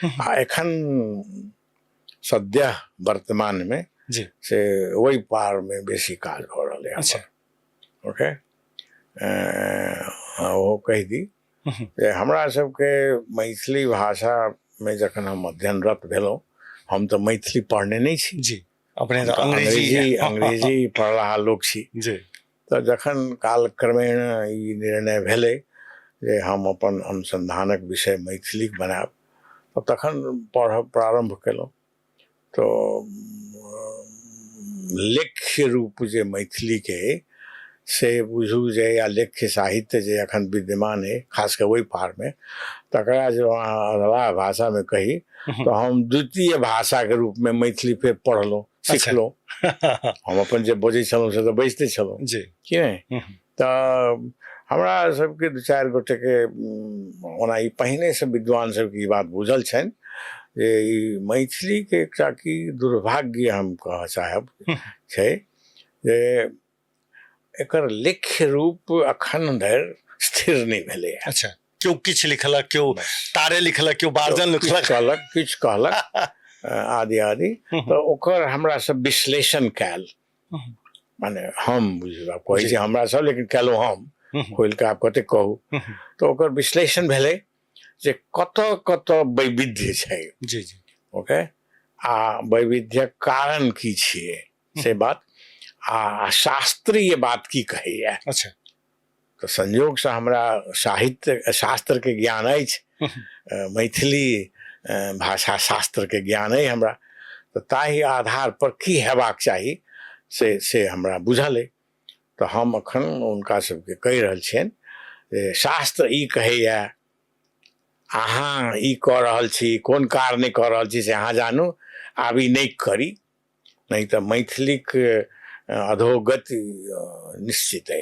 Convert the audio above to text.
आ एखन सद्यः वर्तमानमे से ओहि पारमे बेसी काज भऽ रहलै। ओके, ओहो कहि दी जे हमरा सबके मैथिली भाषामे जखन हम अध्ययनरत भेलहुँ, हम तऽ मैथिली पढ़ने नहि छी जी, अपने हम तऽ अंग्रेजी अंग्रेजी पढ़लाहा लोक छी। तऽ जखन कालक्रमेण ई निर्णय भेलै जे हम अपन अनुसन्धानक विषय मैथिलीक बनायब, तऽ तखन पढ़ब प्रारम्भ केलहुँ। तऽ लेख्य रूप जे मैथिलीके अइ से बुझू जे, या लेख्य साहित्य जे एखन विद्यमान अइ खास कऽ ओहि पारमे, तकरा जे अहाँ अधलाह भाषामे कही तऽ हम द्वितीय भाषाके रूपमे मैथिली फेर पढ़लहुँ, सिखलहुँ। हम अपन जे बजै छलहुँ से तऽ बजिते छलहुँ कि नहि। तऽ हमरा सबके दू चारि गोटेके ओना ई पहिनेसँ विद्वान सबके ई बात बुझल छनि जे ई मैथिलीके एकटा की दुर्भाग्य हम कहऽ चाहब छै जे एकर लेख्य रूप अखन धरि स्थिर नहि भेलैए। केओ किछु लिखलक, केओ तारे लिखलक, केओ बार्जन लिखलक, कहलक किछु कहलक आदि आदि। तऽ ओकर हमरा सब विश्लेषण कयल, माने हम बुझू आब कहै छी हमरा सब, लेकिन कयलहुँ हम खोलि कऽ, आब कतेक कहू। तऽ ओकर विश्लेषण भेलै जे कतऽ कतऽ वैविध्य छै। जी जी ओके, आ वैविध्यक कारण की छियै से बात, आ शास्त्रीय बात की कहैया। तऽ संयोगसँ हमरा साहित्य शास्त्रके ज्ञान अछि, मैथिली भाषा शास्त्रके ज्ञान अइ हमरा, तऽ ताहि आधार पर की हेबाक चाही से से हमरा बुझल अइ। तऽ हम एखन हुनका सबके कहि रहल छियनि जे शास्त्र ई कहैया, अहाँ ई कऽ रहल छी, कोन कारणे कऽ रहल छी से अहाँ जानू, आब ई नहि करी, नहि तऽ मैथिलीक अधोगति निश्चित अइ।